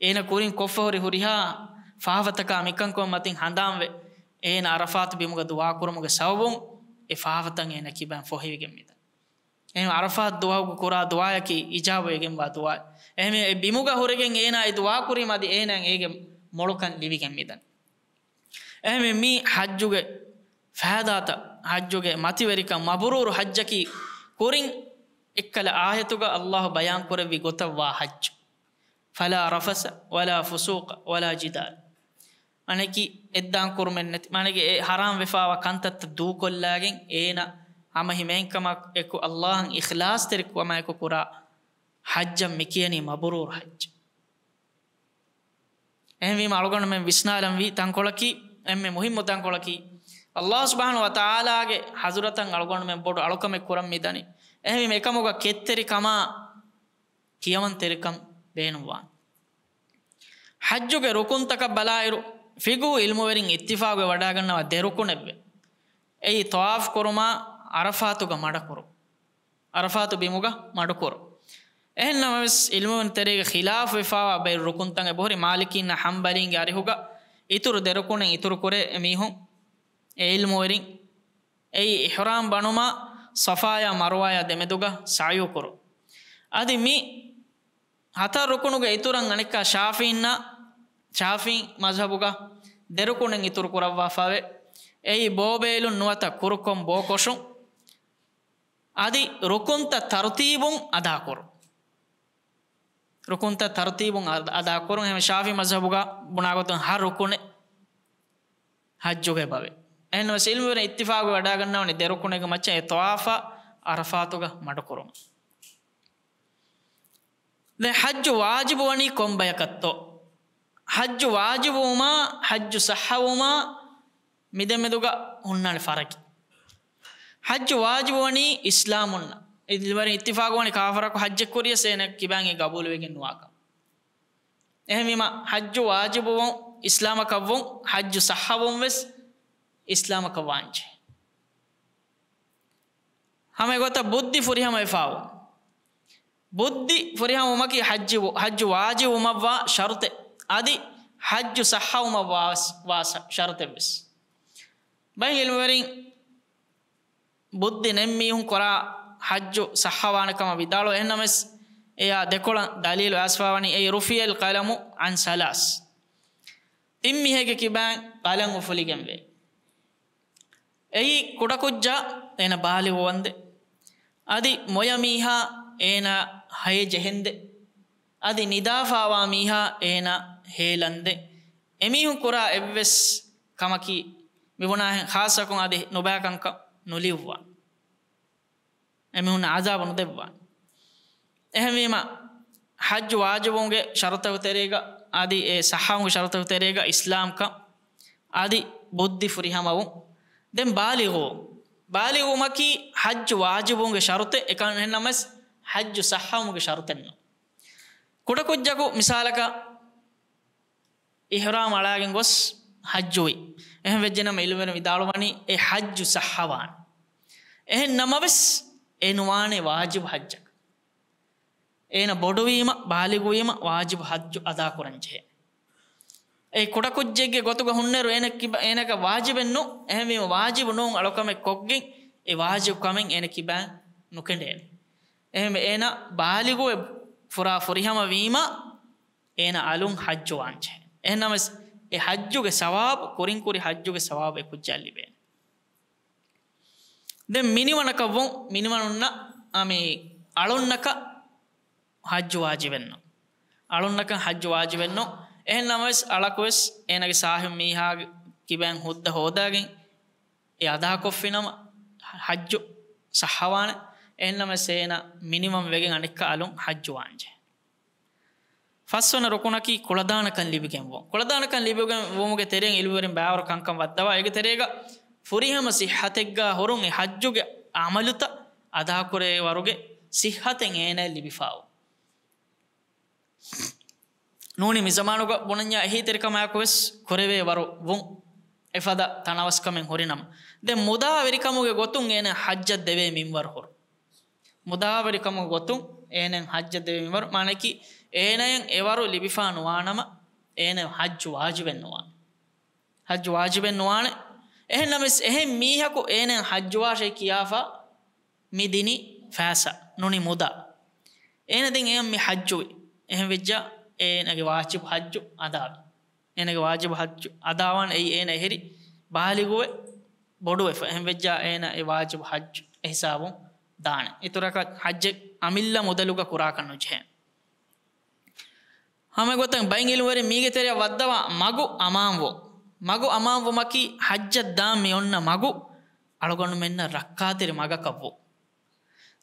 އޭނަ ކުރިން ކޮށްފަ ހުރި ހުރިހާ ފާފަތަކާ މިކަންކަމަށް މަތިން ހަނދާންވެ، އޭނަ ޢަރަފާތު ބިމުގަ ދުޢާ ކުރުމުގެ ސަބަބުން އެ ފާފަތައް އޭނަ ކިބައިން ފޮހެވިގެން މިދަނީ. އެހެން ޢަރަފާތު ދުވަހުގަ ކުރާ ދުޢާއަކީ އިޖާބަވެގެންވާ ދުޢާ. އެހެން އެ ބިމުގަ ހުރެގެން އޭނާ އެ ދުޢާ ކުރީމަ އަދި އޭނާއަށް އޭގެ މޮޅުކަން ލިބިގެން މިދަނީ. އެހެން މި ޙައްޖުގެ ފައިދާތައް، ޙައްޖުގެ މަތިވެރިކަން، މަބްރޫރު ޙައްޖަކީ ކުރިން އެއްކަލަ އާޔަތުގަ ﷲ ބަޔާން ކުރެއްވި ގޮތަށް ވާ ޙައްޖު. فلا رفث ولا فسوق ولا جدال. އަނެކި އެއްދާން ކުރުމެއް ނެތި، މާނަގެ އެ ޙަރާމް ވެފާވާ ކަންތައްތައް ދޫކޮށްލާގެން އޭނަ ހަމަ ހިމޭންކަމާ އެކު ﷲ އަށް އިޚްލާޞްތެރިކަމާ އެކު ކުރާ ޙައްޖަށް މި ކިޔަނީ މަބްރޫރު ޙައްޖު. އެހެންވީމަ އަޅުގަނޑުމެން ވިސްނާލަންވީ ތަންކޮޅަކީ، އެންމެ މުހިއްމު ތަންކޮޅަކީ، ﷲ ސުބްޙާނަހޫ ވަތަޢާލާގެ ޙަޟްރަތަށް އަޅުގަނޑުމެން ބޮޑު އަޅުކަމެއް ކުރަން މިދަނީ. އެހެންވީމަ އެކަމުގަ ކެތްތެރިކަމާ ކިޔަވަންތެރިކަން ބޭނުންވާނެ. ޙައްޖުގެ ރުކުންތަކަށް ބަލާއިރު، ފިޤުހު ޢިލްމުވެރިން އިއްތިފާޤުވެ ވަޑައިގަންނަވާ ދެ ރުކުނެއްވޭ. އެއީ ޠަވާފު ކުރުމާ، ޢަރަފާތުގަ މަޑުކުރުން. ޢަރަފާތު ބިމުގަ މަޑުކުރުން. އެހެންނަމަވެސް، ޢިލްމުވެރިން ތެރޭގަ ޚިލާފުވެފާވާ ބައެއް ރުކުންތައް އެބަހުރި. މާލިކީންނާ ޙަންބަލީންގެ އަރިހުގަ އިތުރު ދެ ރުކުނެއް އިތުރު ކުރޭ އެމީހުން. އެ ޢިލްމުވެރިން އެއީ އިޙްރާމް ބަނުމާ، ޞަފާޔާ މަރުވާޔާ ދެމެދުގަ ސަޢްޔު ކުރުން. އަދި މި ހަތަރު ރުކުނުގެ އިތުރަށް އަނެއްކާ ޝާފިޢީންނާ، ޝާފިޢީ މަޒްހަބުގަ ދެ ރުކުނެއް އިތުރު ކުރައްވާފައިވޭ. އެއީ ބޯބޭލުން ނުވަތަ ކުރުކޮށް ބޯކޮށުން. އަދި ރުކުންތައް ތަރުތީބުން އަދާކުރުން. ރުކުންތައް ތަރުތީބުން އަ-، އަދާކުރުން. އެހެން ޝާފިޢީ މަޒްހަބުގަ ބުނާގޮތުން ހަ ރުކުނެއް ޙައްޖުގެ ބަވެ. އެހެންނަމަވެސް ޢިލްމުވެރިން އިއްތިފާޤުވެ ވަޑައިގަންނަވަނީ ދެ ރުކުނެއްގެ މައްޗަށް އެ ޠަވާފާ ޢަރަފާތުގަ މަޑުކުރުމަށް. ދެން ޙައްޖު ވާޖިބު ވަނީ ކޮން ބަޔަކަށްތޯ؟ ޙައްޖު ވާޖިބުވުމާ، ޙައްޖު ޞައްޙަވުމާ، މިދެމެދުގަ ހުންނާނެ ފަރަގެއް. ޙައްޖު ވާޖިބު ވަނީ އިސްލާމުންނަށް. އިލްމުވެރިން އިއްތިފާޤުވަނީ ކާފަރަކު ޙައްޖެއް ކުރިޔަސް އޭނަ ކިބައިން އެ ގަބޫލުވެގެން ނުވާކަން. އެހެންވީމަ، ޙައްޖު ވާޖިބުވުން އިސްލާމަކަށްވުން، ޙައްޖު ޞައްޙަވުން ވެސް އިސްލާމަކަށް ވާންޖެހޭ. ހަމަ އެގޮތަށް ބުއްދި ފުރިހަމަވެފާވުން. ބުއްދި ފުރިހަމަވުމަކީ ޙައްޖު، ޙައްޖު ވާޖިބުވުމަށްވާ ޝަރުޠެއް. އަދި ޙައްޖު ޞައްޙަވުމަށްވާ، ވާ ޝަ-، ޝަރުޠެއް ވެސް. ބައެއް ޢިލްމުވެރިން ބުއްދި ނެތް މީހުން ކުރާ ޙައްޖު ޞައްޙަވާނެ ކަމަށް ވިދާޅުވޭ. އެހެންނަމަވެސް، އެޔާ ދެކޮޅަށް ދަލީލު އައިސްފަވަނީ އެއީ رفع القلم عن ثلاث. ތިން މީހެއްގެ ކިބައިން ޤަލަމް އުފުލިގެންވޭ. އެއީ ކުޑަކުއްޖާ އޭނަ ބާލިޣު ވަންދެން. އަދި މޮޔަ މީހާ އޭނަ ހޭ ޖެހެންދެން. އަދި ނިދާފާވާ މީހާ އޭނަ ހޭލަންދެން. އެމީހުން ކުރާ އެއްވެސް ކަމަކީ މިބުނާހެން ޚާއްޞަކޮށް އަދި ނުބައިކަންކަން ނުލިޔުއްވާނެ. އެމީހުންނަށް ޢަޛާބު ނުދެއްވާނެ. އެހެންވީމަ، ޙައްޖު ވާޖިބުވުމުގެ ޝަރުޠު ތެރޭގަ، އަދި އެ ޞައްޙަވުމުގެ ޝަރުޠު ތެރޭގަ އިސްލާމްކަން، އަދި ބުއްދި ފުރިހަމަވުން. ދެން ބާލިޣުވުން. ބާލިޣުވުމަކީ ޙައްޖު ވާޖިބުވުމުގެ ޝަރުޠެއް، އެކަން އެހެންނަމަވެސް ޙައްޖު ޞައްޙަވުމުގެ ޝަރުޠެއް ނޫން. ކުޑަކުއްޖަކު މިސާލަކަށް، އިޙްރާމް އަޅާގެން ގޮސް ޙައްޖުވި. އެހެން ވެއްޖެނަމަ ޢިލްމުވެރިން ވިދާޅުވަނީ އެ ޙައްޖު ޞައްޙަވާނެ. އެހެން ނަމަވެސް އެ ނުވާނެ ވާޖިބު ޙައްޖަކަށް. އޭނަ ބޮޑުވީމަ، ބާލިޣުވީމަ ވާޖިބު ޙައްޖު އަދާކުރަން ޖެހޭ. އެ ކުޑަކުއްޖެއްގެ ގޮތުގަ ހުންނައިރު އޭނަ ކިބަ-، އޭނަކަށް ވާޖިބެއް ނޫން. އެހެންވީމަ ވާޖިބު ނޫން އަޅުކަމެއް ކޮށްގެން އެ ވާޖިބު ކަމެއް އޭނަ ކިބައިން ނުކެނޑޭނެ. އެހެންވެ އޭނަ ބާލިޣުވެ ފުރާ ފުރިހަމަ ވީމަ، އޭނަ އަލުން ޙައްޖު ވާންޖެހޭ. އެހެންނަމަވެސް، އެ ޙައްޖުގެ ސަވާބު، ކުރިން ކުރި ޙައްޖުގެ ސަވާބު އެ ކުއްޖާ ލިބޭނެ. ދެން މިނިވަނަކަށްވުން، މިނިވަނުންނަށް އަމި އަޅުންނަކަށް ޙައްޖު ވާޖިބެއްނު. އަޅުންނަކަށް ޙައްޖު ވާޖިބެއްނު. އެހެންނަމަވެސް، އަޅަކުވެސް އޭނަގެ ސާހިބު މީހާގެ ކިބައިން ހުއްދަ ހޯދާގެން އެ އަދާކޮށްފިނަމަ، ޙައްޖު ޞައްޙަވާނެ. އެހެންނަމަވެސް، އޭނަ މިނިވަން ވެގެން އަނެއްކާ އަލުން ޙައްޖު ވާންޖެހޭ. ފަސްވަނަ ރުކުނަކީ ކުޅަދާނަކަން ލިބިގެންވުން. ކުޅަދާނަކަން ލިބިގެން ވުމުގެ ތެރެއިން ޢިލްމުވެރިން ބައިވަރު ކަންކަން ވައްދަވާ، އޭގެ ތެރޭގަ ފުރިހަމަ ޞިއްޙަތެއްގާ ހުރުން އެ ޙައްޖުގެ ޢަމަލުތައް އަދާކުރޭ ވަރުގެ ޞިއްޙަތެއް އޭނައަށް ލިބިފާވު. ނޫނީ މިޒަމާނުގަ ބުނަންޏާ އެހީތެރިކަމާއެކު ވެސް ކުރެވޭ ވަރު ވުން، އެފަދަ ތަނަވަސްކަމެއް ހުރިނަމަ. ދެން މުދާވެރިކަމުގެ ގޮތުން އޭނަ ޙައްޖަށް ދެވޭ މިންވަރު ހުރު. މުދާވެރިކަމުގެ ގޮތުން އޭނައަށް ޙައްޖަށް ދެވޭ މިންވަރު، މާނައަކީ އޭނަޔަށް އެވަރު ލިބިފާ ނުވާނަމަ، އޭނަ ޙައްޖު ވާޖިބެއް ނުވާނެ. ޙައްޖު ވާޖިބެއް ނުވާނެ. އެހެންނަމަވެސް، އެހެން މީހަކު އޭނައަށް ޙައްޖުވާށޭ ކިޔާފަ މި ދިނީ ފައިސާ، ނޫނީ މުދާ. އޭނަ ދެން އެޔަށް މި ޙައްޖުވި. އެހެން ވެއްޖާ އޭނަގެ ވާޖިބު ޙައްޖު އަދާވި. އޭނަގެ ވާޖިބު ޙައްޖު އަދާވާން އެއީ އޭނަ އެހެރި ބާލިޣުވެ ބޮޑުވެފަ. އެހެން ވެއްޖާ އޭނަ އެ ވާޖިބު ޙައްޖު އެ ހިސާބުން ދާނެ. އިތުރަކަށް ޙައްޖެއް އަމިއްލަ މުދަލުގަ ކުރާކަށް ނުޖެހޭ. ހަމަ ގޮތަށް ބައެއް ޢިލްމުވެރިން މީގެ ތެރެއަށް ވައްދަވާ މަގު އަމާންވުން. މަގު އަމާންވުމަކީ ޙައްޖަށް ދާން މި އޮންނަ މަގު އަޅުގަނޑުމެންނަށް ރައްކާތެރި މަގަކަށް ވުން.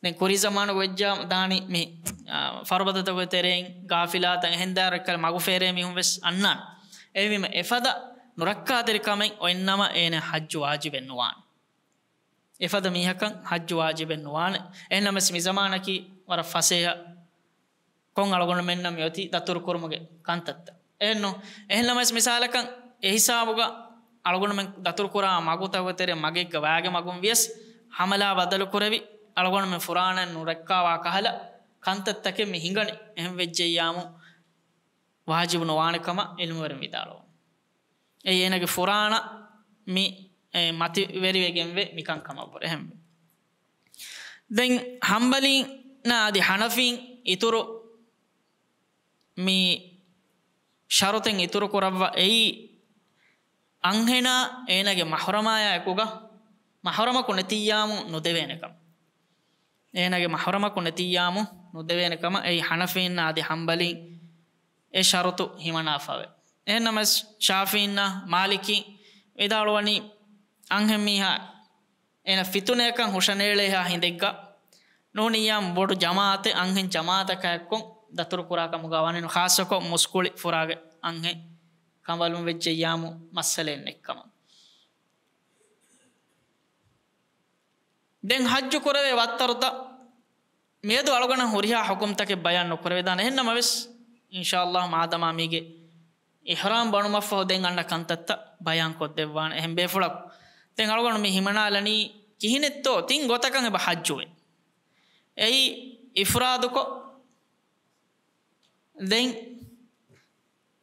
ދެން ކުރީ ޒަމާނުގަ ވެއްޖާ ދާނީ މި، އާ، ފަރުބަދަތަކުގެ ތެރެއިން ޣާފިލާތައް އެހެން ދާއިރު އެއްކަލަ މަގު ފޭރޭ މީހުން ވެސް އަންނާނެ. އެހެންވީމަ އެފަދަ ނުރައްކާތެރިކަމެއް އޮތްނަމަ އޭނަ ޙައްޖު ވާޖިބެއް ނުވާނެ. އެފަދަ މީހަކަށް ޙައްޖު ވާޖިބެއް ނުވާނެ. އެހެންނަމަވެސް މި ޒަމާނަކީ ވަރަށް ފަސޭހަ ކޮން އަޅުގަނޑުމެންނަށް މިއޮތީ ދަތުރުކުރުމުގެ ކަންތައްތައް. އެހެންނު، އެހެންނަމަވެސް މިސާލަކަށް އެ ހިސާބުގަ އަޅުގަނޑުމެން ދަތުރުކުރާ މަގުތަކުގެ ތެރެ މަގެއްގަ ވާގި މަގުން ވިޔަސް ހަމަލާ ބަދަލުކުރެވި، އަޅުގަނޑުމެން ފުރާނައެއް ނުރައްކާވާ ކަހަލަ ކަންތައްތަކެއް މި ހިނގަނީ. އެހެން ވެއްޖެއްޔާމު ވާޖިބު ނުވާނެ ކަމަށް ޢިލްމުވެރިން ވިދާޅުވަން. އެއީ އޭނަގެ ފުރާނަ މި، އެ، މަތިވެރިވެގެންވެ މިކަންކަމަށްވުރެ. އެހެންވެ. ދެން ޙަންބަލީންނާ އަދި ޙަނަފީން އިތުރު މި ޝަރުޠެއް އިތުރު ކުރައްވަ އެއީ، އަންހެނާ އޭނަގެ މަޙްރަމާޔާ އެކުގަ މަޙްރަމަކު ނެތިއްޔާމު ނުދެވޭނެ ކަމަށް. އޭނަގެ މަޙްރަމަކު ނެތިއްޔާމު ނުދެވޭނެ ކަމަށް އެއީ ޙަނަފީންނާ އަދި ޙަންބަލީން އެ ޝަރުޠު ހިމަނާފަވޭ. އެހެންނަމަވެސް ޝާފިޢީންނާ މާލިކީން ވިދާޅުވަނީ، އަންހެން މީހާ އޭނަ ފިތުނަޔަކަށް ހުށަނޭޅޭހާ ހިނދެއްގަ ނޫނިއްޔާމު ބޮޑު ޖަމާޢަތެއް އަންހެން ޖަމާޢަތަކާ އެއްކޮށް ދަތުރުކުރާ ކަމުގަ ވަނީނު، ޚާއްޞަކޮށް މުސްކުޅި ފުރާގެ އަންހެން ކަނބަލުން ވެއްޖެއްޔާމު މައްސަލައެއް ނެތްކަމަށް. ދެން ޙައްޖު ކުރެވޭ ވައްތަރުތައް މިއަދު އަޅުގަނޑަށް ހުރިހާ ޙުކުމްތަކެއް ބަޔާން ނުކުރެވިދާނެ. އެހެންނަމަވެސް، އިންޝާﷲ، މާދަމާ މީގެ އިޙްރާމް ބަނުމަށްފަހު ދެން އަންނަ ކަންތައްތައް ބަޔާން ކޮށްދެއްވާނެ. އެހެން ބޭފުޅަކު ދެން އަޅުގަނޑު މި ހިމަނާލަނީ ކިހިނެއްތޯ ތިން ގޮތަކަށް އެބަ ޙައްޖުވެ. އެއީ އިފްރާދުކޮށް، ދެން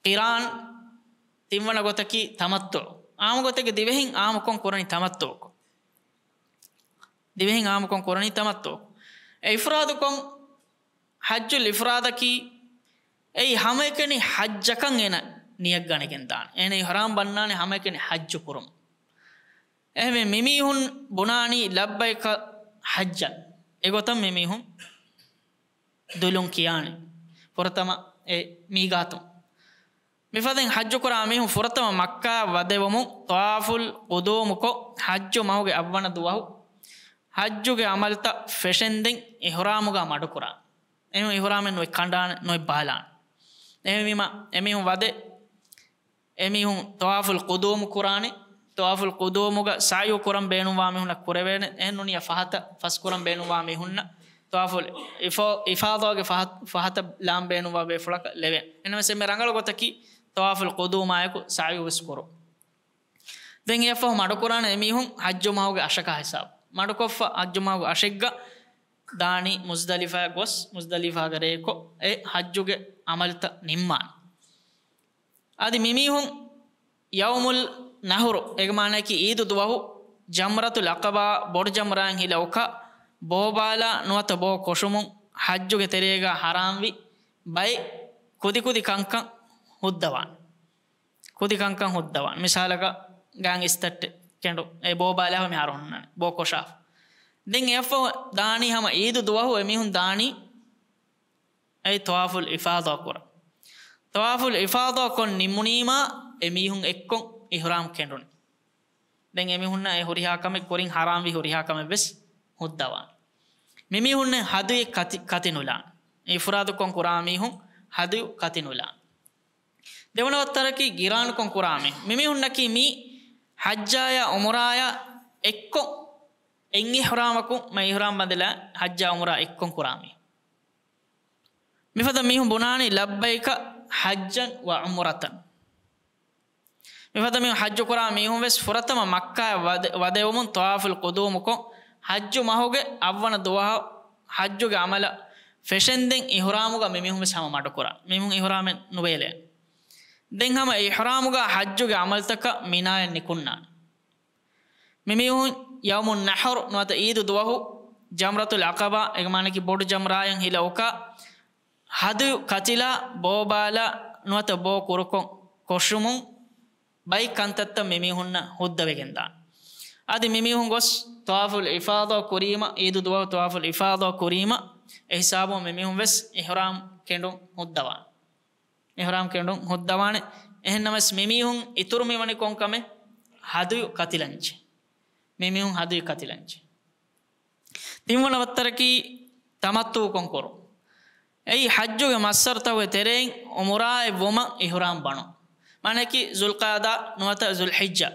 ޤިރާން، ތިންވަނަ ގޮތަކީ ތަމައްތުޢު. އާންމު ގޮތެއްގެ ދިވެހިން އާންމުކޮށް ކުރަނީ ތަމައްތުޢުކޮށް. ދިވެހިން އާންމުކޮށް ކުރަނީ ތަމައްތުޢުކޮށް. އެ އިފްރާދުކޮށް، ޙައްޖުލް އިފްރާދަކީ އެއީ ހަމައެކަނި ޙައްޖަކަށް އޭނަ ނިޔަތް ގަނެގެން ދާނެ. އޭނަ އިޙްރާމް ބަންނާނެ ހަމައެކަނި ޙައްޖު ކުރުމަށް. އެހެންވެ، މިމީހުން ބުނާނީ ލައްބައިކަ ޙައްޖަން. އެގޮތަށް މިމީހުން ދުލުން ކިޔާނެ. ފުރަތަމަ އެ މީގާތުން. މިފަދައިން ޙައްޖު ކުރާ މީހުން ފުރަތަމަ މައްކާއަށް ވަދެވުމުން ޠަވާފުލް ޤުދޫމުކޮށް، ޙައްޖު މަހުގެ އަށްވަނަ ދުވަހު ޙައްޖުގެ ޢަމަލުތައް ފެށެންދެން އިޙްރާމުގަ މަޑުކުރާނެ. އެހެން އިޙްރާމެއް ނުއެއް ކަނޑާނެ، ނުއެއް ބާލާނެ. އެހެންވީމަ، އެމީހުން ވަދެ އެމީހުން ޠަވާފުލް ޤުދޫމު ކުރާނެ. ޠަވާފުލް ޤުދޫމުގަ ސަޢްޔު ކުރަން ބޭނުންވާ މީހުންނަށް ކުރެވޭނެ. އެހެން ނޫނިއްޔާ ފަހަތަށް ފަސްކުރަން ބޭނުންވާ މީހުންނަށް ޠަވާފުލް އިފާ-، އިފާޟާގެ ފަހަ-، ފަހަތަށް ލާން ބޭނުންވާ ބޭފުޅަކަށް ލެވޭނެ. އެހެންނަމަވެސް އެންމެ ރަނގަޅު ގޮތަކީ ޠަވާފުލް ޤުދޫމާއެކު ސަޢްޔު ވެސް ކުރުން. ދެން އެއަށްފަހު މަޑުކުރާނެ އެމީހުން ޙައްޖު މަހުގެ އަށަކާ ހިސާބު. މަޑުކޮށްފަ ޙައްޖު މަހުގެ އަށެއްގަ ދާނީ މުޒްދަލިފާ ގޮސް، މުޒްދަލިފާގަ ރޭކޮށް އެ ޙައްޖުގެ ޢަމަލުތައް ނިންމާނެ. އަދި މިމީހުން ޔައުމުލް ނަޙްރު، އޭގެ މާނައަކީ ޢީދު ދުވަހު، ޖަމްރަތުލް ޢަޤަބާ ބޮޑު ޖަމްރާއިން ހިލަ އުކާ ބޯބާލާ ނުވަތަ ބޯ ކޮށުމުން ޙައްޖުގެ ތެރޭގަ ޙަރާމްވި ބައެއް ކުދިކުދި ކަންކަން ހުއްދަވާނެ. ކުދި ކަންކަން ހުއްދަވާން. މިސާލަކަށް ގާން އިސްތައްޓެއް ކެނޑު އެ ބޯ ބާލާފަ މިހާރު ހުންނާނެ. ބޯ ކޮށާފަ. ދެން އެއަށްފަހު ދާނީ ހަމަ ޢީދު ދުވަހު އެމީހުން ދާނީ އެ ޠަވާފުލް އިފާޟާ ކުރަން. ޠަވާފުލް އިފާޟާ ކޮށް ނިމުނީމާ އެމީހުން އެއްކޮށް އިޙްރާމް ކެނޑުނީ. ދެން އެމީހުންނަށް އެ ހުރިހާ ކަމެއް ކުރިން ޙަރާމްވި ހުރިހާ ކަމެއް ވެސް ހުއްދަވާނެ. މިމީހުންނަށް ހަދުޔެއް ކަތި، ކަތި ނުލާނެ. އިފްރާދުކޮށް ކުރާ މީހުން ހަދުޔު ކަތި ނުލާނެ. ދެވަނަ ވައްތަރަކީ ގިރާންކޮށް ކުރާ މީ. މިމީހުންނަކީ މީ ޙައްޖާޔާ ޢުމްރާޔާ އެއްކޮށް އެއް އިޙްރާމަކުން މަ އިޙްރާމް ބަނދެލާ ޙައްޖާ ޢުމްރާ އެއްކޮށް ކުރާ މީ. މިފަދަ މީހުން ބުނާނީ، "لبيك حجا وعمرة." މިފަދަ މީހުން ޙައްޖު ކުރާ މީހުން ވެސް ފުރަތަމަ މައްކާއަށް ވަދެ-، ވަދެވުމުން ޠަވާފުލް ޤުދޫމުކޮށް، ޙައްޖު މަހުގެ އަށްވަނަ ދުވަހު ޙައްޖުގެ ޢަމަލަށް ފެށެންދެން އިޙްރާމުގަ މިމީހުން ވެސް ހަމަ މަޑުކުރާ. މީހުން އިޙްރާމެއް ނުބޭލޭ. ދެން ހަމަ އިޙްރާމުގަ ޙައްޖުގެ ޢަމަލުތަކަށް މިނާއަށް ނިކުންނާނެ. މިމީހުން ޔައުމުން ނަޙްރު ނުވަތަ ޢީދު ދުވަހު ޖަމްރަތުލް ޢަޤަބާ، އޭގެ މާނައަކީ ބޮޑު ޖަމްރާއަށް ހިލަ އުކާ، ހަދުޔު ކަތިލާ، ބޯބާލާ ނުވަތަ ބޯ ކުރުކޮށް ކޮށުމުން ބައި ކަންތައްތައް މިމީހުންނަށް ހުއްދަވެގެންދާނެ. އަދި މިމީހުން ގޮސް ޠަވާފުލް އިފާޟާ ކުރީމަ، ޢީދު ދުވަހު ޠަވާފުލް އިފާޟާ ކުރީމަ، އެހިސާބުން މިމީހުން ވެސް އިޙްރާމް ކެނޑުން ހުއްދަވާނެ. އިޙްރާމް ކެނޑުން ހުއްދަވާނެ. އެހެންނަމަވެސް މިމީހުން އިތުރު މިވަނީ ކޮންކަމެއް؟ ހަދުޔު ކަތިލަންޖެ. މިމީހުން ހަދުޔު ކަތިލަންޖެ. ތިންވަނަ ވައްތަރަކީ ތަމައްތުޢުކޮށް ކުރުން. އެއީ ޙައްޖުގެ މައްސަރުތަކުގެ ތެރެއިން ޢުމުރާއެއް ވުމަށް އިޙްރާމް ބަނުން. މާނައަކީ ޛުލްޤަޢިދާ ނުވަތަ ޛުލްޙިއްޖާ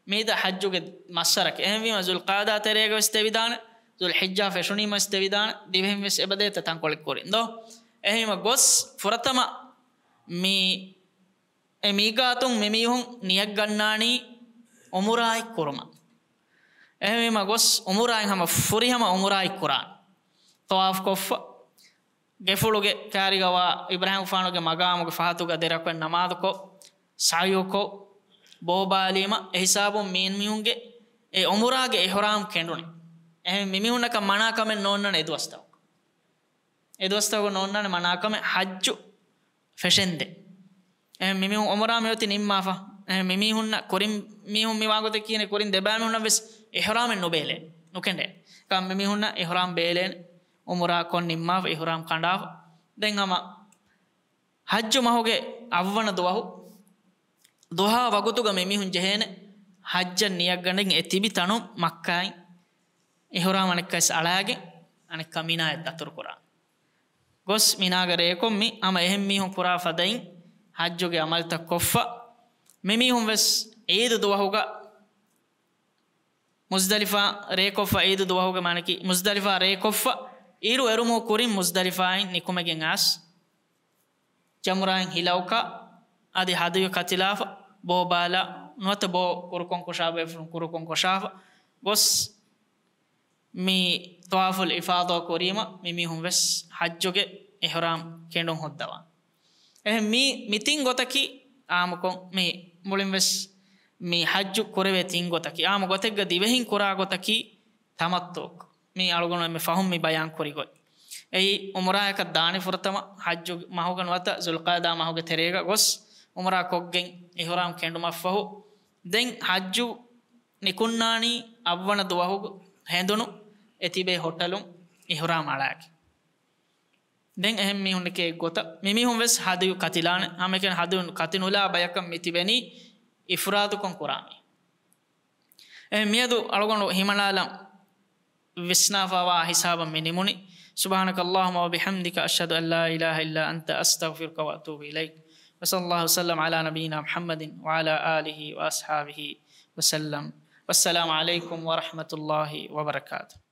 މީދަ ޙައްޖުގެ މައްސަރަކީ. އެހެންވީމަ ޛުލްޤަޢިދާ ތެރޭގަ ވެސް ދެވިދާނެ، ޛުލްޙިއްޖާ ފެށުނީމަ ވެސް ދެވިދާނެ، ދިވެހިން ވެސް އެބަދޭތަ ތަންކޮޅެއް ކުރިން ދޯ؟ އެހެންވީމަ ގޮސް ފުރަތަމަ މި އެ މީޤާތުން މިމީހުން ނިޔަތްގަންނާނީ ޢުމުރާއެއް ކުރުމަށް. އެހެންވީމަ ގޮސް ޢުމުރާއިން ހަމަ ފުރިހަމަ ޢުމުރާއެއް ކުރާން. ޠަވާފު ކޮށްފަ، ގެފުޅުގެ ކާރިގަވާ އިބްރާހީމްގެފާނުގެ މަގާމުގެ ފަހަތުގަ ދެރަކުން ނަމާދުކޮށް، ސަޢްޔުކޮށް، ބޯބާލީމަ، އެހިސާބުން މީން މީހުންގެ އެ ޢުމުރާގެ އިޙްރާމް ކެނޑުނީ. އެހެން މިމީހުންނަކަށް މަނާކަމެއް ނޯންނާނެ އެދުވަސްތަކު. އެދުވަސްތަކު ނޯންނާނެ މަނާކަމެއް ޙައްޖު ފެށެންދެން. އެހެން މިމީހުން ޢުމުރާ މިއޮތީ ނިންމާފަ. އެހެން މިމީހުންނަށް ކުރިން، މީހުން މިވާގޮތެއް ކިޔޭނެ ކުރިން ދެބައިމީހުންނަށް ވެސް އިޙްރާމެއް ނުބޭލޭ، ނުކެނޑޭ. ކަމް މިމީހުންނަށް އިޙްރާމް ބޭލޭނެ، ޢުމުރާ ކޮށް ނިންމާފަ، އިޙްރާމް ކަނޑާފަ. ދެން ހަމަ ޙައްޖު މަހުގެ އަށްވަނަ ދުވަހު ޟުޙާ ވަގުތުގަ މިމީހުން ޖެހޭނެ ޙައްޖަށް ނިޔަތްގަނޑެން އެ ތިބި ތަނުން މައްކާއިން އިޙްރާމް އަނެއްކާވެސް އަޅާގެން އަނެއްކާ މިނާއަށް ދަތުރުކުރާ. ގޮސް މިނާގަ ރޭކޮށް މި ހަމަ އެހެން މީހުން ކުރާ ފަދައިން ޙައްޖުގެ ޢަމަލުތައް ކޮށްފަ. މިމީހުން ވެސް ޢީދު ދުވަހުގަ މުޒްދަލިފާ ރޭކޮށްފަ، ޢީދު ދުވަހުގެ މާނައަކީ މުޒްދަލިފާ ރޭކޮށްފަ، އިރު އެރުމުގެ ކުރިން މުޒްދަލިފާއިން ނިކުމެގެން އައިސް، ޖަމްރާއިން ހިލައުކާ، އަދި ހަދުޔު ކަތިލާފަ، ބޯބާލާ ނުވަތަ ބޯ ކުރުކޮށް ކޮށާ، ބޭފުޅުން ކުރުކޮށް ކޮށާފަ ގޮސް، މި ޠަވާފުލް އިފާޟާ ކުރީމަ މިމީހުން ވެސް ޙައްޖުގެ އިޙްރާމް ކެނޑުން ހުއްދަވާން. އެހެން މި، މި ތިން ގޮތަކީ ޢާއްމުކޮށް، މި މުޅިން ވެސް މި ޙައްޖު ކުރެވޭ ތިން ގޮތަކީ. ޢާއްމު ގޮތެއްގަ ދިވެހިން ކުރާ ގޮތަކީ ތަމައްތުޢު. މި އަޅުގަނޑު އެންމެ ފަހުން މި ބަޔާން ކުރި ގޮތް. އެއީ ޢުމްރާއަކަށް ދާނީ ފުރަތަމަ ޙައްޖު މަހުގަ ނުވަތަ ޛުލްޤަޢިދާ މަހުގެ ތެރޭގަ ގޮސް ޢުމްރާ ކޮށްގެން އިޙްރާމް ކެނޑުމަށްފަހު، ދެން ޙައްޖު ނިކުންނާނީ އަށްވަނަ ދުވަހު ހެނދުނު އެ ތިބޭ ހޮޓަލުން އިޙްރާމް އަޅާގެން. ދެން އެހެން މީހުންނެކޭ އެއްގޮތަށް މިމީހުން ވެސް ހަދުޔު ކަތިލާނެ. ހަމައެކަނި ހަދުޔު ކަތިނުލާ ބަޔަކަށް މި ތިބެނީ އިފްރާދުކޮށް ކުރާ މީ. އެހެން މިއަދު އަޅުގަނޑު ހިމަނާލަން ވިސްނާފަވާ ހިސާބަށް މި ނިމުނީ. سبحانك اللهم وبحمدك، أشهد أن لا إله إلا أنت، أستغفرك وأتوب إليك. وصلى الله وسلم على نبينا محمد وعلى آله وأصحابه وسلم. والسلام عليكم ورحمة الله وبركاته.